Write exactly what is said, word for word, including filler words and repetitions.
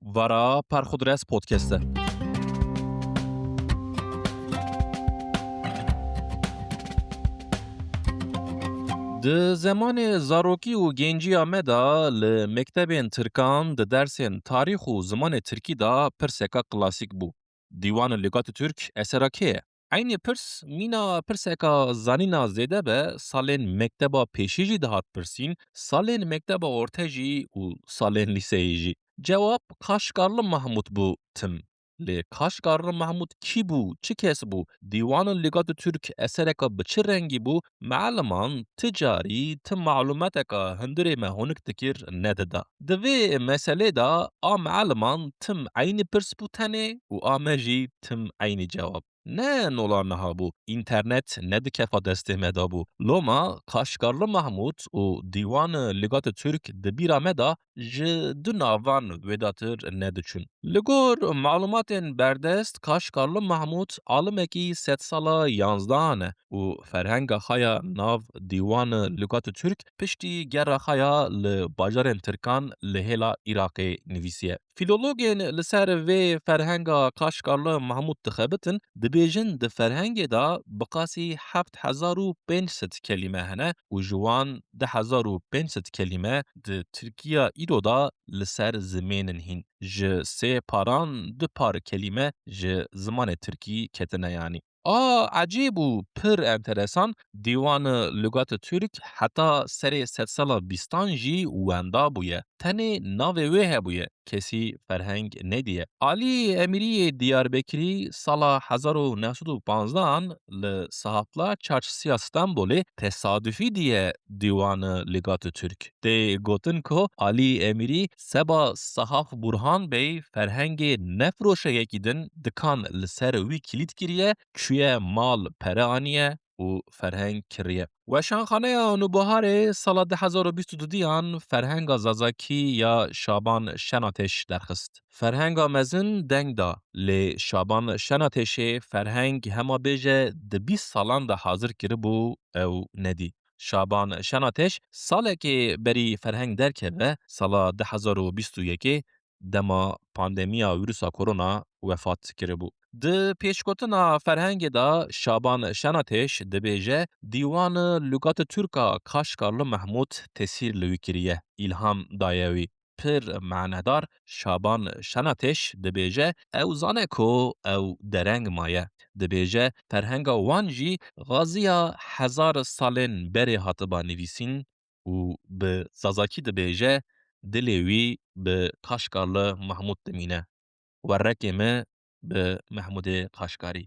Vara Perxudres Podcast e. Di zemanê zarokî û genciya me de li mektebên tirkan di dersên tarîx û zimanê tirkî de pirseka klasîk bû. Dîwan-ı Lügat-ı Türk esera kê ye? Eynî pirs mîna pirseka zanîna zêde be, salên mekteba pêşî jî dihat pirsîn, salên mekteba orte jî û salên lîseyê jî. Cewab Kaşgarlı Mahmut bû tim. Lê Kaşgarlı Mahmut kî bû, çi kes bû? Dîwan-ı Lügat-ı Türk esereka bi çi rengî bû? Mealiman ti carî ti malumateka hundirê me honik dikir nedida. Di vê meselê de a mealiman tim eynî pirs bû tenê û a me jî tim eynî cewab. Ne nola niha bû, înternet ne di kefa destê me de bû. Loma Kaşgarlı Mahmut û Dîwan-ı Lügat-ı Türk di bîra me de ji du navan wêdatir nediçûn. Li gor malumatên berdest, Kaşgarlı Mahmut alimekî sedsala yanzdehan e û ferhenga xwe ya nav Dîwan-ı Lügat-ı Türk piştî gera xwe ya li bajarên tirkan li hêla Iraqê nivîsiye. Fîlologên li ser vê ferhenga Kaşgarlı Mahmut dixebitin, dibêjin di ferhengê de bi qasî heft hezar û pênc sed kelîme hene û ji wan du hezar û pênc sed kelîme di Tirkiya îro de li ser zimênin hîn. Ji sê paran du par kelîme ji zimanê tirkî ketine yanî. A ecêb û pir enteresan, Dîwan-ı Lügat-ı Türk heta serê sedsala bîstan jî wenda bûye. Tenê navê wê hebûye, kesî ferheng nediye. Alî Emirî yê Diyarbekirî sala hezar û neh sed û panzdehan li Sahafla Çarşısıya Stenbolê tesadufî diye Dîwan-ı Lügat-ı Türk. Tê gotin ku Alî Emirî seba Sahaf Burhan Bey ferhengê nefiroşe yekî din dikan li ser wî kilît kiriye, çûye mal pere aniye û ferheng kiriye. Weşanxaneya Nûbiharê sala du hezar û bîst û dudiyan ferhenga Zazakî ya Şaban Şenateş derxist. Ferhenga mezin deng da, lê Şaban Şenatêşê ferheng hema bêje di bîst salan de hazir kiribû, ew nedî. Şaban Şenatêş salekê berî ferheng derkeve, sala du hezar û bîst û yekê, dema pandemiya vîrusa korona wefat kiribû. Di pêşgotina ferhengê de Şaban Şenatêş dibêje, Dîwan-ı Lügat-ı Türka Kaşgarlı Mahmut tesîr li wî kiriye, îlham daye wî. Pir manedar Şaban Şenatêş dibêje, ew zane ku ew dereng maye. Dibêje, ferhenga wan jî xaziya hezar salên berê hatiba nivîsîn û bi Zazakî dibêje, dilê wî bi Kaşgarlı Mahmut dimîne. Werrekê me bi Mehmûdê Kaşgarî.